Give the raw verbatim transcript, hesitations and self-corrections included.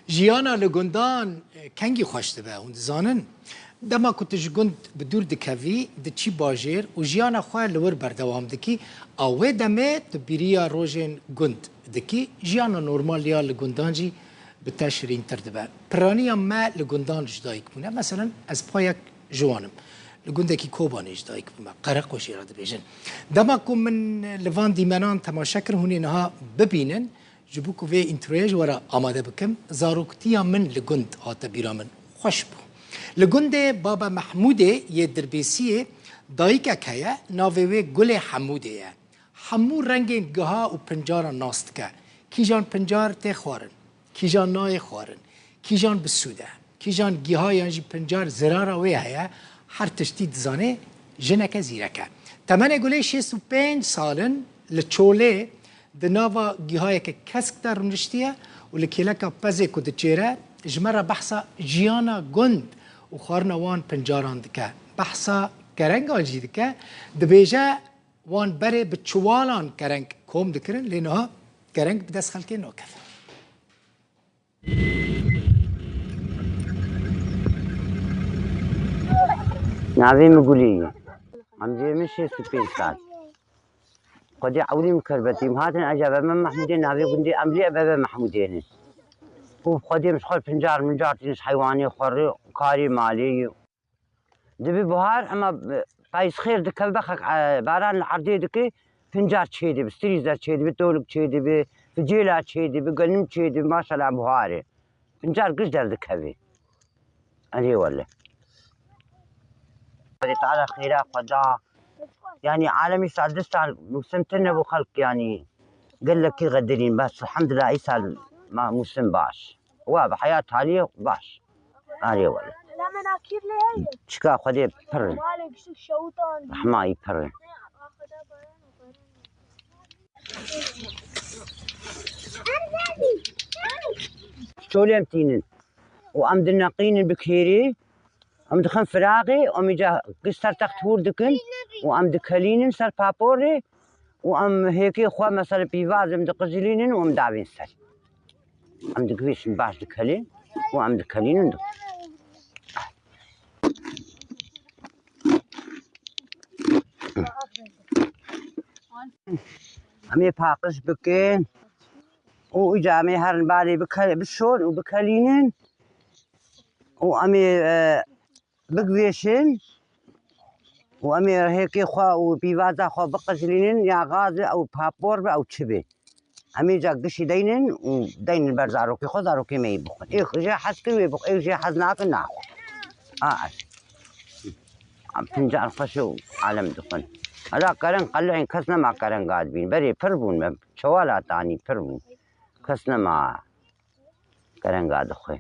Jiyana li gundan, e, kengî xweş dibe, hûn dizanin? Dema ku tu ji gund bi dûr dikevî, diçî bajêr û jiyana xwe li wir berdewam dikî, a wê demê tu bîriya rojên gund dikî, jiyana normal ya li gundan jî bi te şirîntir dibe. Piraniya me li gundan ji dayik bûne. Meselen, ez payek ji wan im. Li gundekî Kobanê ji dayik bûme. Qereqoşê re dibêjin. Dema ku min li van dîmenan temaşe kir, hûn ê niha bibînin, ji bo ku vê întroyê ji we re amade bikim, zaroktiya min li gund hate bîra min. Xweş bû. Li gundê Baba Mehmûdê yê Dirbêsiyê dayikek heye, navê wê Gulê Hemûdê ye. Hemû rengên giha û pincaran nas dike. Kîjan pincar tê xwarin, kîjan nayê xwarin, kîjan bi sûd e, kîjan giha yan jî pincar zirara wê heye, her tiştî dizane, jineke zîrek e. Temenê Gulê şêst û pênc sal in, li Çolê di nava gihayeke kesk de rûniştiye û li kêleka pezê ku diçêre, ji me re behsa jiyana gund û xwarina wan pincaran dike. Behsa kerengan jî dike, dibêje, wan berê bi çiwalan kereng kom dikirin, lê niha kereng bi dest xelkê nakeve. Navê min Gulî ye. Emrê min şêst û pênc sal. Xwedê ewlî min kerbetî. Em hatin ecebe me Mehmûdê navê gundê em lê bebe Mehmûdê ne. Û Xwedê min xwe pincar mincar tînin ji heywanê xwe rê, karê malê ye. Dibi buhar, ema, e, payîz xêr dikeve, bexek, e, baran li erdê dike, pincar çêdibi, strîzer çêdibi, tolik çêdibi, ficêla çêdibi, genim çêdibi, maşallah buhar e. Pincar giş derdikeve. Erê wele. Xwedê Teala xêra xwe da. Yanî alemî sal du sal mûsim tune bû xelk, yanî gelekî xedirîn, bes elhamdulillah îsal ma mûsim baş. Wa bi heyat halî baş. Arê wele. Çika Xwedê pir in. Rehma î pir in. Çolê em tînin. Û em dineqînin bi kêrî. Em dixin firaxê, em îca giş ser text hûr dikin û em dikelînin ser paporê û em hêkê xwe, mesela pîvaz, em diqijilînin û em davên ser. Em digivîşin baş dikelin û em dikelînin. Em ê paqij bikin û îca em ê herin balê bike-, bişon û bikelînin û em ê, e, bigivêşin û em ê hêkê xwe û pîvaza xwe biqijilînin, ya gaz be ew papor be ew çi be. Em ê ca gişî deynin û deynin ber zarokê xwe, zarokê me yê bixwin. Ê jê hez kir wê bixwe, ê jê hez nakin naxwe. A, ez. Em pincan xweş û alem dixwin. Hela kereng qelihên kes nema kerenga dibîn. Berê pir bûn me, çewala tanî pir bûn. Kes nema kerenga dixwe.